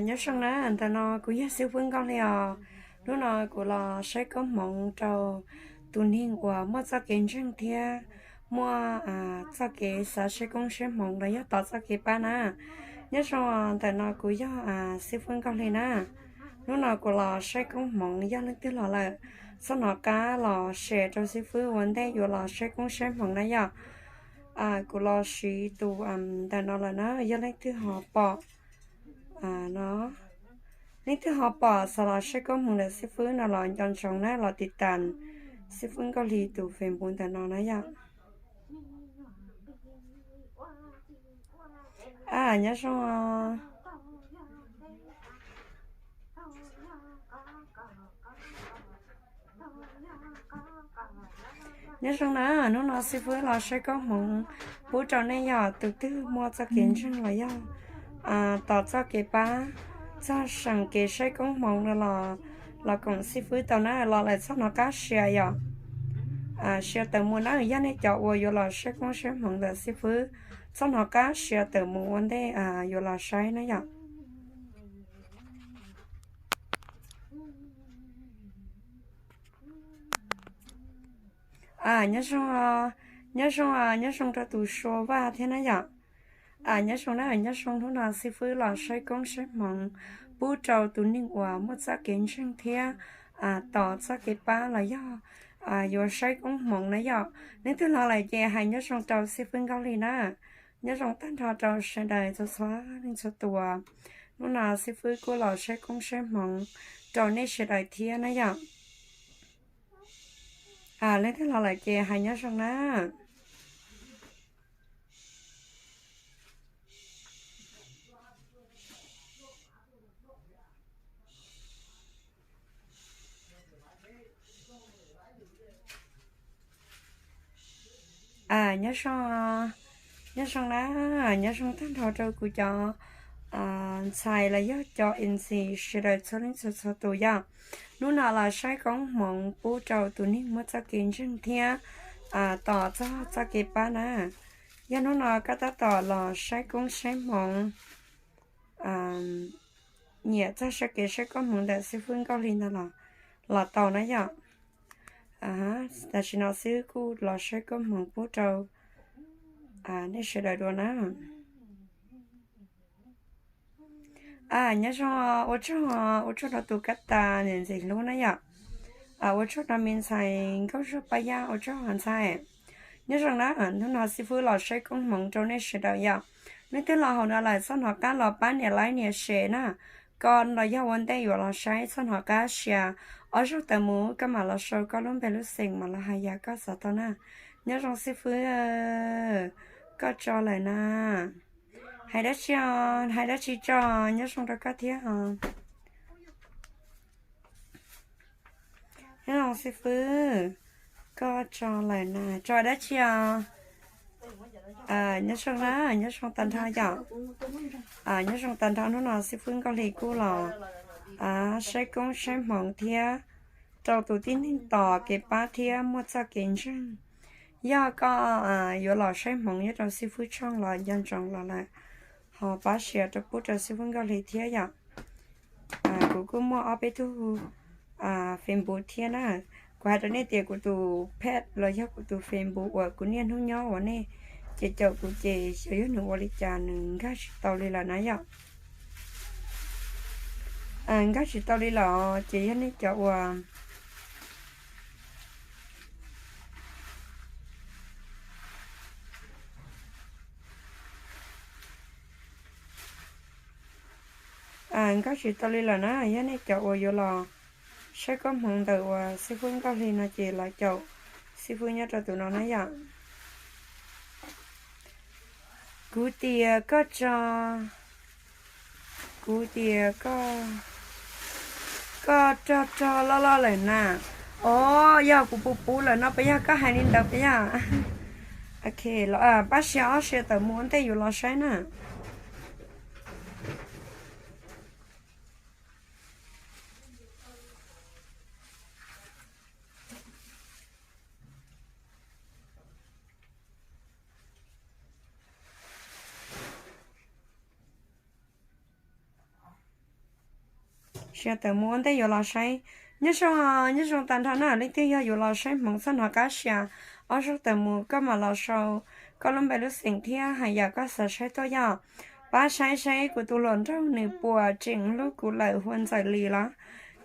Nyob zoo na, ntawm no kuv yog xib fwb Nkauj Hli os. Hnub no kuv los saib koob hmoov rau tus neeg uas muaj txoj kev ntseeg thiab muaj txoj kev xav saib koob saib hmoov los yog tos txoj kev pab na. Nyob zoo, ntawm no kuv yog xib fwb Nkauj Hli na. Hnub no kuv los saib koob hmoov, yog leej twg los lawm txhob hnov qab los share rau xib fwb ua ntej yuav los saib koob saib hmoov na yom. Kuv los siv tus ntawm no lawm na, yog leej twg ho pom no, leej twg ho pom xav los saib koob hmoov ntawm xib fwb no los nco ntsoov na, los tiv tas xib fwb Nkauj Hli tus Facebook ntawm no na yom. Nyob zoo. Nyob zoo na, hnub no xib fwb los saib koob hmoov pub rau nej yom, tus twg muaj txoj kev ntseeg los yog tos txoj kev pab, txog seem kev saib koob hmoov no los, los koom xib fwb tau na, los lawm txhob hnov qab share yom. Share tawm mus na, yog nej cov uas yuav los saib koob saib hmoov ntawm xib fwb, txhob hnov qab share tawm mus ua ntej yuav los saib na yom. Nyob zoo, nyob zoo, nyob zoo rau tus Sua Vaj thiab na yom. Nyob zoo na, nyob zoo, hnub no xib fwb los saib koob saib hmoov pub rau tus neeg uas muaj txoj kev ntseeg thiab tos txoj kev pab los yog yuav saib koob hmoov na yom. Leej twg los lawm ces hais nyob zoo rau xib fwb Nkauj Hli na. Nyob zoo tag nrho rau sawv daws txhua txhua leej txhua tus. Hnub no xib fwb kuj los saib koob saib hmoov rau nej sawv daws thiab na yom. Leej twg los lawm ces hais nyob zoo na. Nyob zoo, nyob zoo na, nyob zoo tag nrho rau kuv cov ntxhais los yog cov ntxhais sawv daws txhua leej txhua txhua tus yom. Hnub no los saib koob hmoov pub rau tus neeg muaj txoj kev ntseeg thiab tos txog txoj kev pab na. Yog hnub no koj tab tom los saib koob saib hmoov, nyiam txog saib kev saib koob hmoov ntawm xib fwb Nkauj Hli ntawd los, los tau na yom. Tam sim no xib fwb kuj los saib koob hmoov pub rau nej sawv daws dua na. Nyob zoo, ua tsaug, ua tsaug rau tus kab tas niam ntxim hlub na yom. Ua tsaug rau me ntxhais Nkauj Zuag Paj Yaj, ua tsaug ntxhais. Nyob zoo na, hnub no xib fwb los saib koob hmoov rau nej sawv daws yom. Leej twg los hauv no lawm txhob hnov qab los pab nias like nias share na. Koj los yog ua ntej yuav los saib txhob hnov qab share, ob zaug tawm mus koj mam los sau koj lub npe lub xeem mam los hais yam koj xav tau na. Nyob zoo xib fwb, koj tso lawm na. Hais dab tsi os, hais dab tsi tso, nyob zoo rau koj thiab os. Nyob zoo xib fwb, koj tso lawm na, tso dab tsi os? Nyob zoo na, nyob zoo tag nrho yom. Nyob zoo tag nrho, hnub no xib fwb Nkauj Hli kuj los saib koob saib hmoov thiab rau tus tib neeg tos kev pab thiab muaj txoj kev ntseeg. Yog koj yuav los saib hmoov nyob rau xib fwb tshooj los nco ntsoov los lawm ho pab share rau pub rau xib fwb Nkauj Hli thiab yom. Kuv kuj muaj ob peb tug Facebook thiab na. Kuv hais rau nej tias kuv tus page los yog kuv tus Facebook uas kuv niaj hnub nyob uas nej ces caum kuv ces xyov yog nws ua li cas nws nkag tsis tau li lawm na yom. Nkag tsis tau li lawm ces yog nej cov uas nkag tsis tau li lawm na, yog nej cov uas yuav los saib koob hmoov ntawm uas xib fwb Nkauj Hli no ces los caum xib fwb nyob rau tus no na yom. Kuv tias koj tso, kuv tias koj, koj rog rog loj loj lawm na. Os, yog kuv pub pub lawm no puas yog, koj hais li ntawd puas yog? Ok, pab share ob share tawm mus ua ntej yuav los saib na. sia tawm mus ua ntej yuav los saib. Nyob zoo, nyob zoo tag nrho na, leej twg yog yuav los saib hmoov txog hnov qab sia ob zaug tawm mus koj mam los sau koj lub npe lub xeem thiab hais yam koj xav saib tuaj yog. Pab saib saib kuv tus hluas nraug nws puas tseem hlub kuv lawm hu ua Ntxawm Lis los.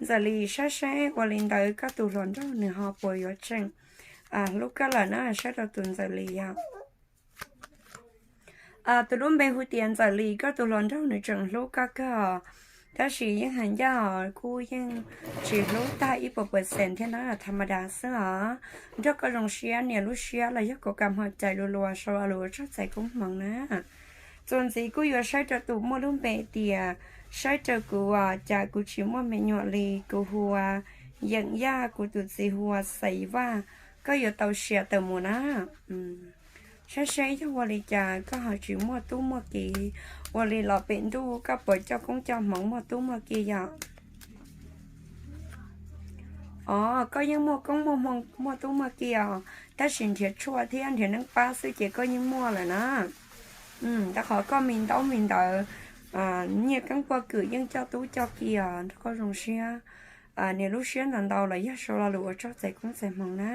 Ntxawm Lis, saib saib ua li ntawd koj tus hluas nraug nws ho puas yuav tseem hlub koj lawm na, saib rau tus Ntxawm Lis yog. Tus lub npe hu tias Ntxawm Lis, koj tus hluas nraug nws tseem hlub koj kawg, tab sis yeej hais ncaj os, kuj yeej tsis hlub tag ib puas percent thiab na, tha ma da xwb os. Nrog koj zoo siab, niam lub siab los yog kuv kam hmo cai lua lua sau lo lus ua tsaug txais koob hmoov na. Txuas ntxiv kuj yuav saib rau tus muaj lub npe tias, saib rau kuv, cas kuv tsis muaj me nyuam li, kuv hu ua Yeem Yaj, kuv tus txiv hu ua Xaiv Vaj, koj yuav tau sia tawm mus na. Saib seb yog ua li cas koj ho tsis muaj tub muaj ki, ua li los pem ntuj koj puas coj koob coj hmoov muaj tub muaj ki yom? Os, koj yeej muaj koob muaj hmoov muaj tub muaj ki os, tab sis nrhiav tshuaj thiab nrhiav neeb pab xwb ces koj yeej muaj lawm na. Rau qhov koj me ntaub me ntawv, nyiaj keeb poj kwm yeej coj tub coj ki os, nrog koj zoo siab. Niam lub siab ntau ntau los yog sau lo lus ua tsaug txais koob txais hmoov na.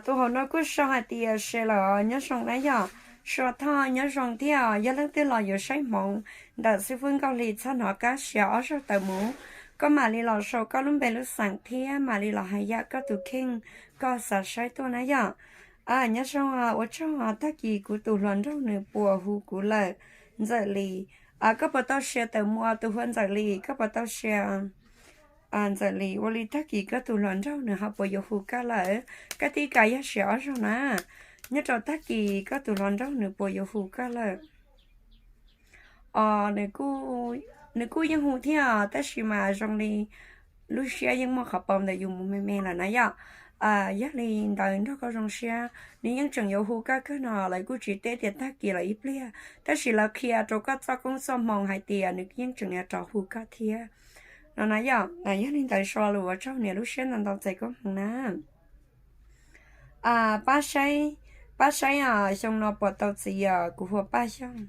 Tus hauv no kuj sau hais tias, se lawm nyob zoo na yom, Sua Thoj nyob zoo thiab, yog leej twg los yuav saib hmoov ntawm xib fwb Nkauj Hli txhob hnov qab sia ob zaug tawm mus, koj mam li los sau koj lub npe lub xeem thiab mam li los hais yam koj tus kheej koj xav saib tuaj na yom. Nyob zoo, ua tsaug, tag kis kuv tus hluas nraug nws puas hu kuv lawm, Ntxawm Lis. Koj puas tau sia tawm mus, tus hu ua Ntxawm Lis, koj puas tau sia? Ntxawm Lis, ua li tag kis koj tus hluas nraug nws ho puas yuav hu koj lawm? Koj tib kas yog sia ob zaug na. Nyob rau tag kis koj tus hluas nraug nws puas yuav hu koj lawm? Os, nws kuj yeej hu thiab, tab sis mas zoo li lub siab yeej muaj qhov paus ntawm yus mus me me lawm na yom. Yog li ntawd nrog koj zoo siab, nws yeej tseem yuav hu koj kawg no, lawv kuj tsis teb tias tag kis los ib pliag, tab sis lawv qhia rau koj txoj koob txoj hmoo hais tias nws yeej tseem yuav rov hu koj thiab no na yom. Yog li ntawd sau lo lus ua tsaug, niam lub siab ntau ntau txais koob hmoov na. Pab saib, pab saib xyoo no puas tau txiv os, kuv hu ua Paj Xyooj.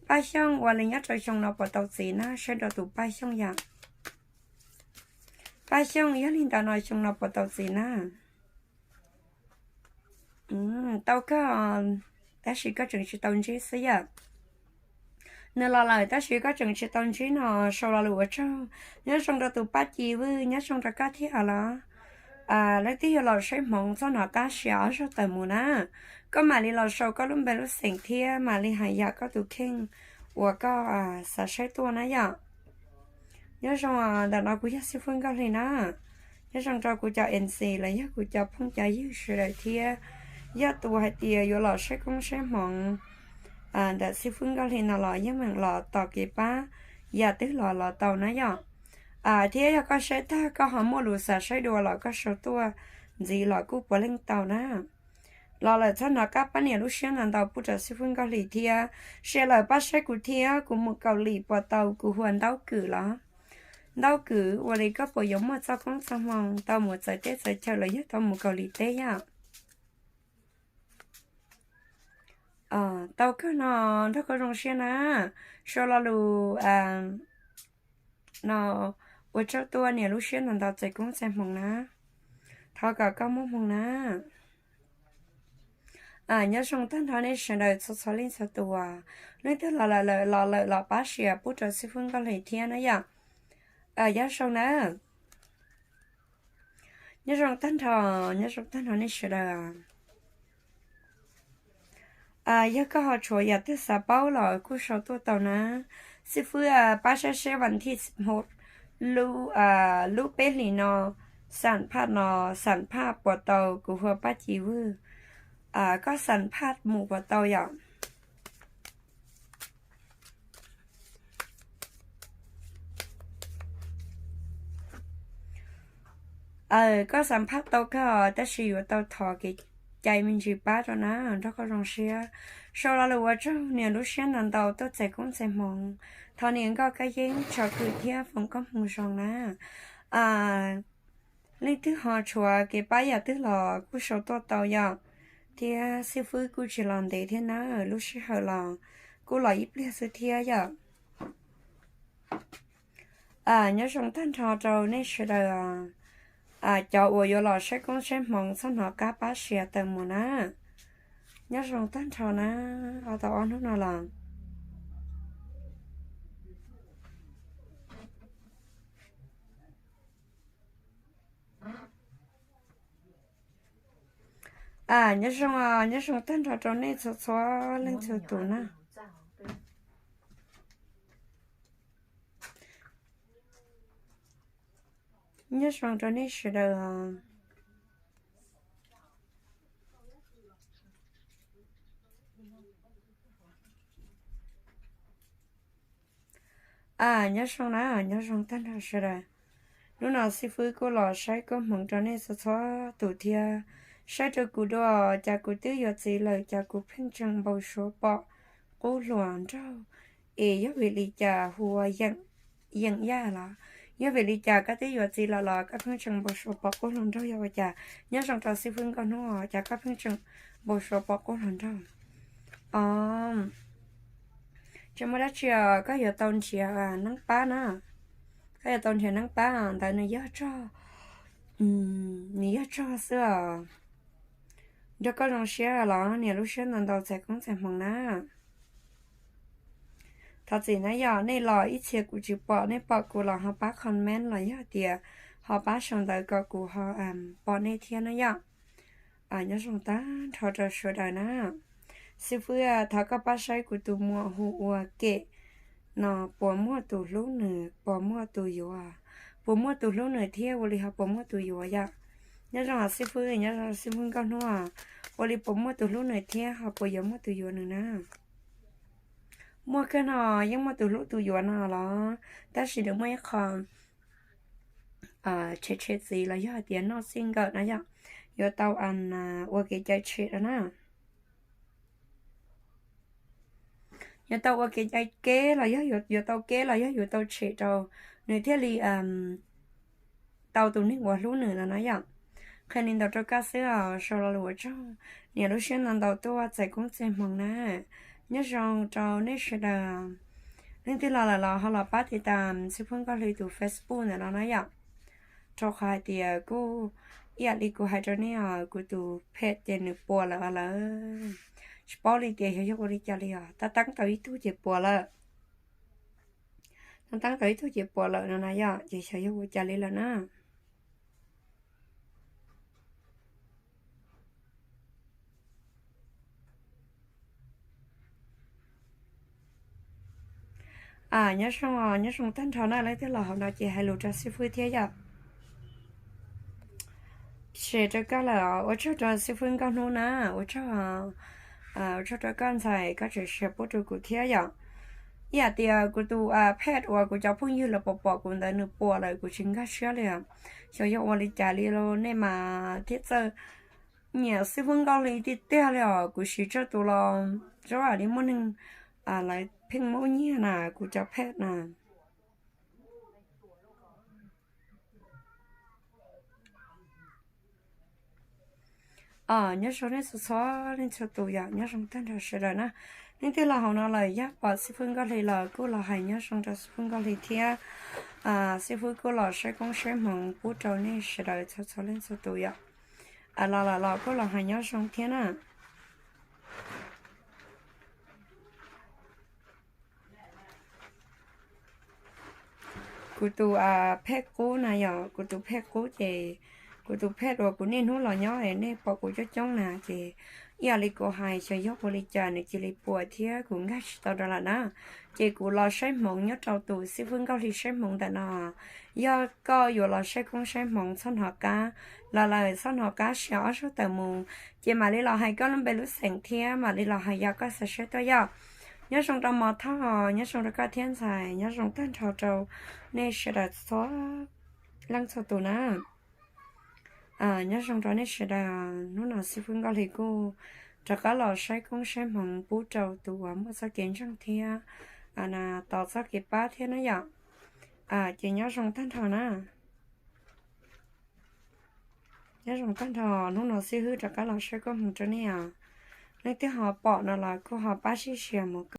Paj Xyooj, ua li nyob rau xyoo no puas tau txiv na, saib rau tus Paj Xyooj yom. Paj Xyooj, yog li ntawd no xyoo no puas tau txiv na? Tau kawg, tab sis koj tseem tsis tau ntsib xwb yom. Nws los lawm tab sis koj tseem tsis tau ntsib no, sau lo lus ua tsaug. Nyob zoo rau tus Paj Ci Vwj, nyob zoo rau koj thiab los. Leej twg yuav los saib hmoov txhob hnov qab sia ob zaug tawm mus na, koj mam li los sau koj lub npe lub xeem thiab mam li hais yam koj tus kheej uas koj xav saib tuaj na yom. Nyob zoo, ntawm no kuv yog xib fwb Nkauj Hli na. Nyob zoo rau kuv cov N C los yog kuv cov phooj cov ywg sawv daws thiab. Yog tus hais tias yuav los saib koob saib hmoov ntawm xib fwb Nkauj Hli no los yeej meem los tos kev pab, yam twg los los tau na yom. Thiab yog koj saib tag koj ho muaj lus xav saib dua los koj sau tuaj ntxiv los kuj puav leej tau na. Los lawm txhob hnov qab, pab niam lub siab ntau ntau pub rau xib fwb Nkauj Hli thiab. Share lawm pab saib kuv thiab, kuv mus Kaus Lim puas tau, kuv hu ua Ntaub Kwm los. Ntaub Kwm, ua li koj puas yuav muaj txoj koob txoj hmoo tau mus txawv teb txawv chaw los yog tau mus Kaus Lim teb yom? Tau kawg no, nrog koj zoo siab na. Sau lo lus no ua tsaug tuaj, niam lub siab ntau ntau txais koob txais hmoov na. Thov kom koj muaj hmoo na. Nyob zoo tag nrho nej sawv daws txhua txhua leej txhua tus, leej twg los lawm los pab share pub rau xib fwb Nkauj Hli thiab na yom. Nyob zoo na. Nyob zoo tag nrho, nyob zoo tag nrho nej sawv daws. Yog koj ho tshuav yam twg xav paub los kuj sau tuaj tau na. Xib fwb pab saib seb vas thij lub, lub peb hlis no, xam phaj no, xam phaj puas tau, kuv hu ua Paj Ci Vwj. Koj xam phaj mus puas tau yom? Koj xam phaj tau kawg, tab sis yuav tau thov kev cai me ntsis pab rau na, nrog koj zoo siab. Sau lo lus ua tsaug, niam lub siab ntau ntau tuaj txais koob txais hmoov. Thov niam nkauj kab yeeb tshov kwm thiab foom koob hmoov zoo na. Leej twg ho tshuav kev pab yam twg los kuj sau tuaj tau yom. Thiab xib fwb kuj tsis los ntev thiab na, lub sij hawm los kuj los ib pliag xwb thiab yom. Nyob zoo tag nrho rau nej sawv daws, cov uas yuav los saib koob saib hmoov txhob hnov qab pab share tawm mus na. Nyob zoo tag nrho na, tau ob hnub no los. Nyob zoo, nyob zoo tag nrho rau nej txhua txhua leej txhua tus na. Nyob zoo rau nej sawv daws. Nyob zoo na, nyob zoo tag nrho sawv daws. Hnub no xib fwb kuj los saib koob hmoov rau nej txhua txhua tus thiab. Saib rau kuv dua, cas kuv twb yuav txiv lawm cas kuv pheej tseem npau suav pom qub hluas nraug, es yog vim li cas hu ua Yeem Yaj los? Yog vim li cas koj twb yuav txiv lawm los koj pheej tseem npau suav pom qub hluas nraug yog ua cas? Nyob zoo rau xib fwb Nkauj Hnub, cas koj pheej tseem npau suav pom qub hluas nraug? Tsis muaj dab tsi os, koj yuav tau nrhiav neeb pab na. Koj yuav tau nrhiav neeb pab ntawd nws yog tog, nws yog tog xwb os. Nrog koj zoo siab los niam lub siab ntau ntau txais koob txais hmoov na. Thov txim na yom, nej los ib txhia kuv tsis pom, nej pom kuv los ho pab comment los yog tias ho pab sau ntawv kom kuv ho pom nej thiab na yom. Nyob zoo tag nrho rau sawv daws na. Xib fwb, thov koj pab saib kuv tus muam hu ua Kem no puas muaj tus hlub nws, puas muaj tus yuav, puas muaj tus hlub nws thiab ua li ho puas muaj tus yuav yom. Nyob zoo xib fwb, nyob zoo xib fwb Nkauj Hnub, ua li puas muaj tus hlub nws thiab ho puas yuav muaj tus yuav nws na? Muaj kawg no, yeej muaj tus hlub tus yuav no los, tab sis nws muaj ib qho tshem tshem txiv los yog hais tias noj txij nkawm na yom, yuav tau ua kev cai tshem rau na. Yuav tau ua kev cai keb los yog yuav tau keb los yog yuav tau tshem rau, nws thiaj li tau tus neeg uas hlub nws no na yom. Qhia li ntawd rau koj xwb os, sau lo lus ua tsaug, niam lub siab ntau ntau tuaj txais koob txais hmoov na. Nyob zoo rau nej sawv daws. Leej twg los lawm los ho los pab tiv tam xib fwb Nkauj Hli tus Facebook ntawm no na yom. Rau qhov hais tias kuj ib yam li kuv hais rau nej os, kuv tus page ces nws puas lawm os lawm. Tsis paub li tias xyov yog ua li cas li os, tab teeb tau ib tug ces puas lawm. Tab teeb tau ib tug ces puas lawm no na yom, ces xyov yog ua cas li lawm na. Nyob zoo, nyob zoo tag nrho na, leej twg los hauv no ces hais lus rau xib fwb thiab yom. Share rau koj lawm, ua tsaug rau xib fwb Nkauj Hnub na, ua tsaug, ua tsaug rau koj ntxhais, koj tseem share pub rau kuv thiab yom. Ib yam tias kuv tus page uas kuv cov phooj ywg lawv pom pom kuv ntawd nws puas lawm kuv tsis nkag siab li. Xyov yog ua li cas li los nej mas thiaj txawj nyiam xib fwb Nkauj Hli tiag tiag li os, kuv siv tsawg tus los zoo li muaj neeg lawv pheej muab nyiag na kuv cov page na. Nyob zoo nej txhua txhua leej txhua tus yom, nyob zoo tag nrho sawv daws na. Leej twg los hauv no lawm yog pom xib fwb Nkauj Hli los kuj los hais nyob zoo rau xib fwb Nkauj Hli thiab. Xib fwb kuj los saib koob saib hmoov pub rau nej sawv daws txhua txhua leej txhua tus yom. Los lawm los kuj los hais nyob zoo thiab na. Kuv tus page qub na yom, kuv tus page qub ces kuv tus page uas kuv niaj hnub los nyob es nej pom kuv coob coob na ces ib yam li kuv hais xyov yog ua li cas nws cia li puas thiab kuv nkag tsis tau rau lawm na. Ces kuv los saib hmoov nyob rau tus xib fwb Nkauj Hli saib hmoov ntawm no. Yog koj yuav los saib koob saib hmoov txhob hnov qab, los lawm txhob hnov qab siav ob zaug tawm mus, ces mam li los hais koj lub npe lub xeem thiab mam li los hais yog koj xav saib tuaj yom. Nyob zoo rau Mos Thoj, nyob zoo rau koj thiab ntxhais, nyob zoo tag nrho rau nej sawv daws txhua leej txhua tus na. Nyob zoo rau nej sawv daws, hnub no xib fwb Nkauj Hli kuj rov qab los saib koob saib hmoov pub rau tus uas muaj txoj kev ntseeg thiab tos txoj kev pab thiab na yom. Ces nyob zoo tag nrho na. Nyob zoo tag nrho, hnub no xib fwb rov qab los saib koob hmoov rau nej os. Leej twg ho pom no los kuj ho pab sib share mus.